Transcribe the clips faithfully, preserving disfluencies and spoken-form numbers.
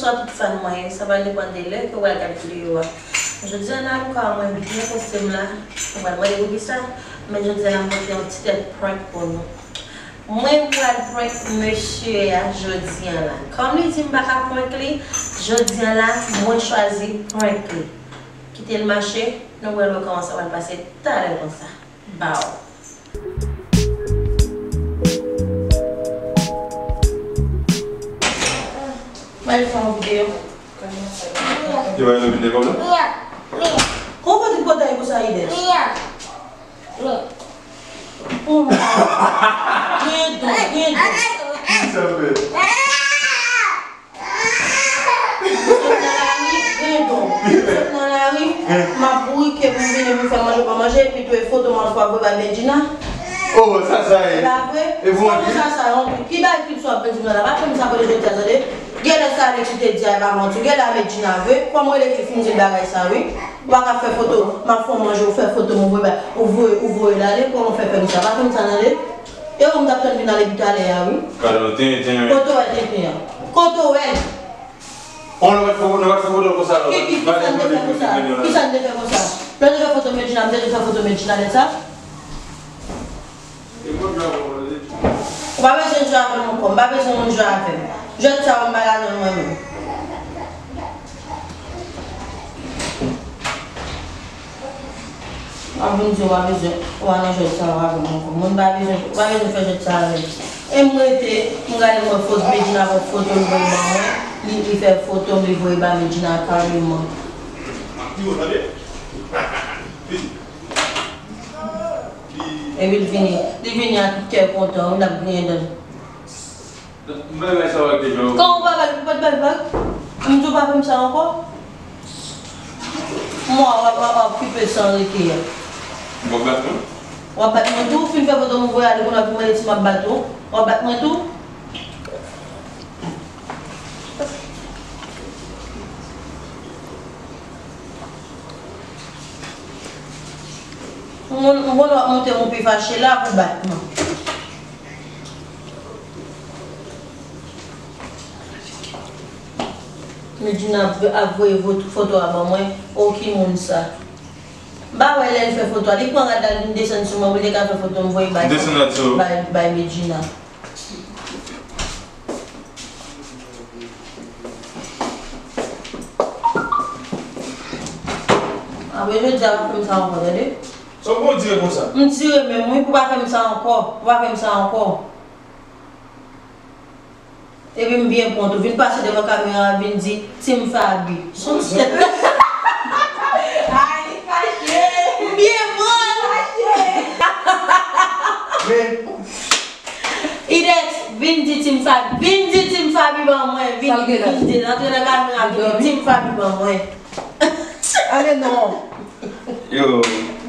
Bonswa tout fan mwen yo, sa va depann de lè ke w al gade videyo a. Jodi a la, nou ka wè mwen byen poste m la, nou pral mande poukisa, men jodi a la, m pote yon ti tèt prank pou nou. Mwen pral prank mesye a jodi a la. Kòm li di m pa ka prank li, jodi a la, mwen chwazi prank li. Kite l mache, nou pral wè kòman sa pral pase talè konsa. Baw. Mwen fè yon videyo. Yo, yo vin de kòb la? Kòman w di pòtay konsa, Ides? Pou mwen. Gen don, gen don. Ki sa fè? Sot nan lari, gen don. Sot nan lari, m ap bourike pou m vini pou m fè manje, w pa manje, epi tou e foto m anfwa voye bay Medjina. Oh, sa, sa ye. E pa vre? E pou mwen. Kòman sa, sa ye? Ki bagay ki sou ap vin di m la? Pa fè m sa kote jodi a, tande. Genlè sa Alex ou te di a, e pa manti. Genlè a Medjina vre. Kòm w rele ki fin di l bagay sa, wi. Ou pa ka fè foto, m ap fè w manje, ou fè foto m, ou voye bay, ou voye, ou voye l ale, kòman w fè fè m sa? Pa fè m sa, tande. E ou m t ap tann vin ale talè a, wi. Gade yon tenten, wi. Kote w wè tenten an? Kote w wè l? On nou mèt fè, nou mèt fè foto konsa, non. Ki, ki, ki sa n te fè konsa? Ki sa n te fè konsa? Lè w te fè foto Medjina, m te fè foto Medjina lè sa? Ou pa bezwen jwe avè m ankò, m pa bezwen moun jwe avè m. Jwèt sa yo m pa ladan l mwen menm. M ap vin di w pa bezwen, ou pa nan jwèt sa yo avè m ankò. Moun pa bezwen, ou pa bezwen fè jwèt sa avè m. E m rete, m gade m wè foto Medjina pran foto l voye ban mwen, li, li fè foto m li voye ba Medjina kareman. Epi l vini, li vini ak kè kontan, wi, l ap griyen dan l. M bay bay sa w ak dejan. Kòman w pa bay, ou pa t bay vag? M di w pa fè m sa ankò. Mwen, w ap, w ap, w ap okipe san rete a. W ap bat mwen? W ap bat mwen tou, ou fin fè foto m voye ale, kounye a pou mwen di m ap bat ou. W ap bat mwen tou? M konn, m konn w ap monte yon pi fache la pou bat mwen. Medjina ap, ap voye vot-, foto a ban mwen. O, ki moun sa? M pa wè lè l fè foto a. Li pran rad la, li vin desann sou mwen, pou li te ka fè foto m voye bay, bay, bay Medjina. Apre jodi a, pa fè m sa ankò, tande? Sa w bon dire konsa? M dire menm, wi, pou pa fè m sa ankò. Pou pa fè m sa ankò. Epi m byen pran tou. Vin pase devan kamera a, vin di, Team Faby. Son sèt. Ay, li fache. M byen pran. Fache. Men. Ides, vin di Team Faby. Vin di Team Faby ban mwen. Vin, vin di, antre nan kamera, vin di Team Faby ban mwen. Ale non. Yo.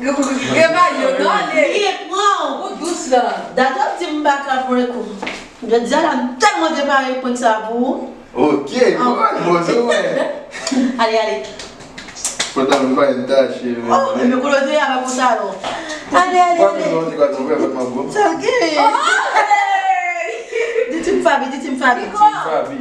Gen bagay yo, non, ale. Byen pran. Ou dous la. Dat w ap di m pa ka prank ou. Jodi a la, m tèlman te pare prank sa pou ou. Ok, bon, bon, se vre. Ale, ale. Pantalon pa yon tache, men. Oh, men kote w te ye avèk pantalon? Ale, ale, ale. Sa w gen? Di Team Faby, di Team Faby. Team Faby.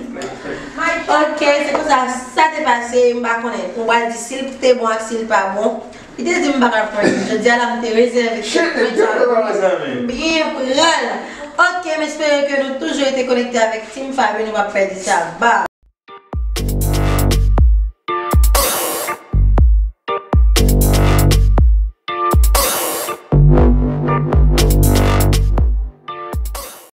Ok, se konsa, sa te pase, m pa konnen. M pral di si l te bon ak si l pa bon. Li te di m pa ka prank. Jodi a la, m te rezève. Shit, li te prank sa, men. Byen pran. Ok, m espere ke nou toujou rete konekte avèk Team Faby, nou p ap pèdi sa. Bye.